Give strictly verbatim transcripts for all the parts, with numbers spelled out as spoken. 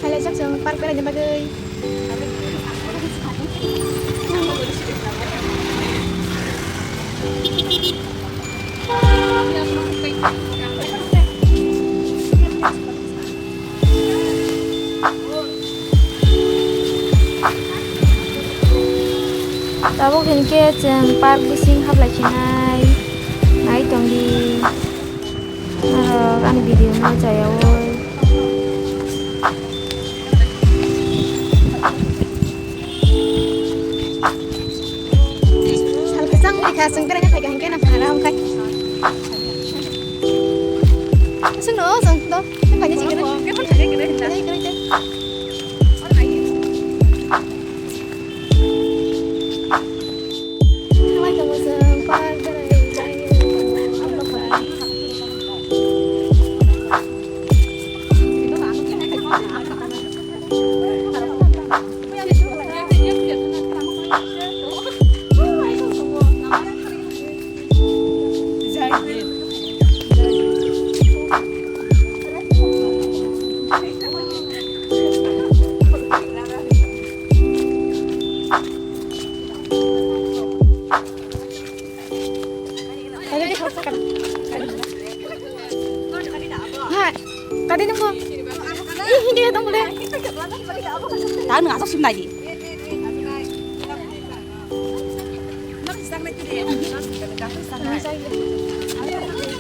Halaijak chwng park beraina bagwi. Tabuk hinkhe chwng park bising hablai chinai nai tongdi. Norok ani video no chayao. Sal kwchang wngkha, chwng beraina phaikha hinkhe nang phara wngkha. Chwngno chwng do, tei paina chikere. Kwrwi, kwrwi tei. Hai, kadi nunggu. Ih, hindi ya dong boleh. Tahu nggak sih nagi?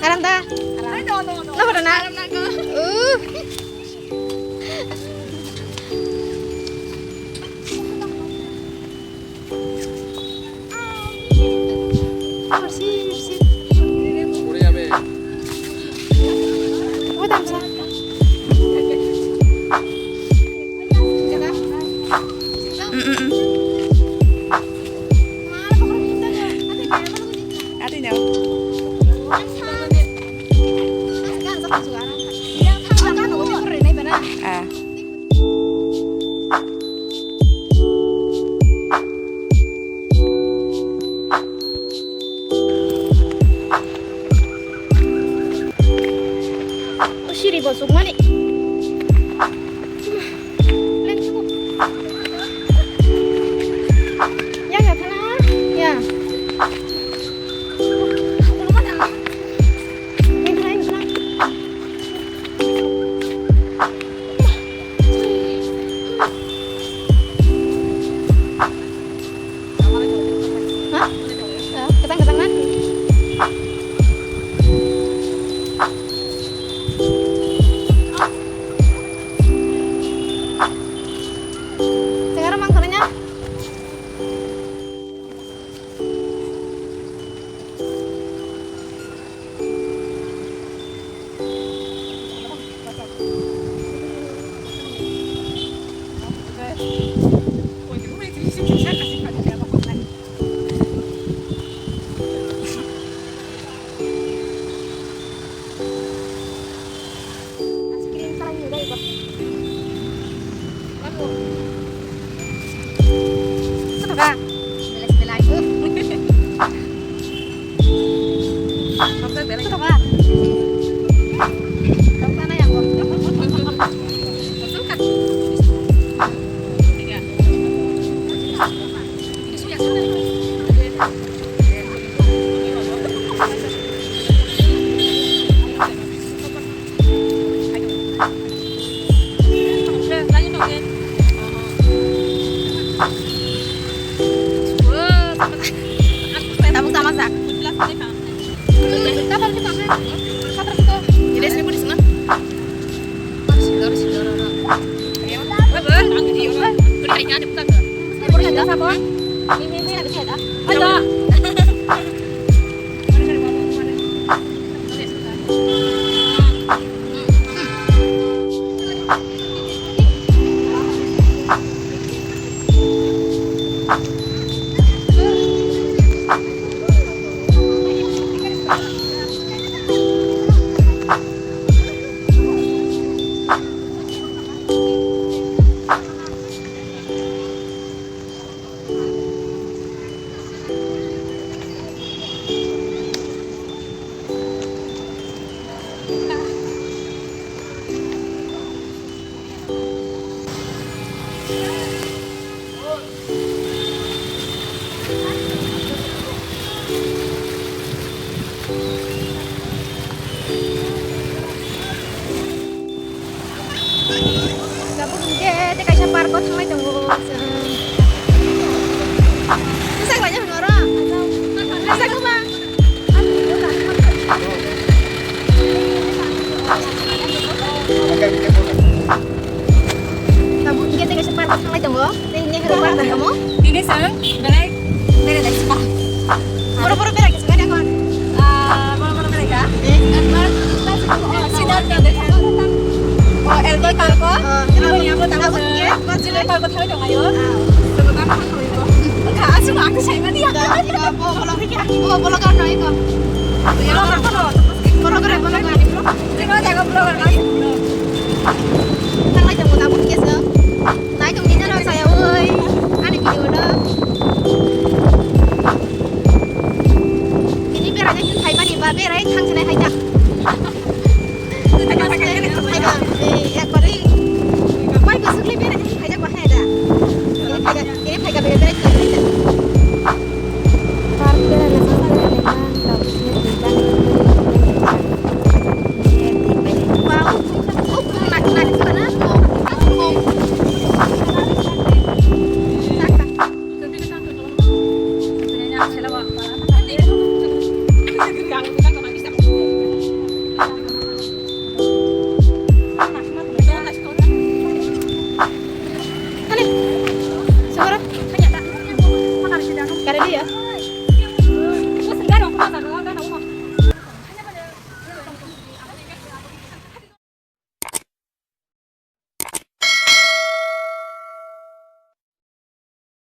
Aram da. Aram. Napa na? Uh. Ah. Siri bo sukmani. Ya, ya, thana, ya. Ha? Ketang, ketang na? Sekarang mang kono nya? Tabuk hwnkhe tei kaisa park o thanglai tongo chwng. Bwsa khlaina hwnwi oro. Bwsa khe ba? Tabuk hwnkhe tei kaisa park o thanglai tongo. Tei nehru park tamo? Tini sang belai belai dai spa. Boro boro belai kisa kani kon? Ah, boro boro belai ka? Eh. Sida sida de. Oh, elbow park ko. Ah, elbow park ko. Elbow park ko thawi dong ayo. Ah. Sebab apa kau itu? Enggak, asal aku saya mati ya. Enggak, enggak, bo bolong rikya. Bo bolong kan no iko. Bolong kan no. Bolong kan, bolong kan. Tengok jaga bolong kan. Thanglai tongo tabuk kisa.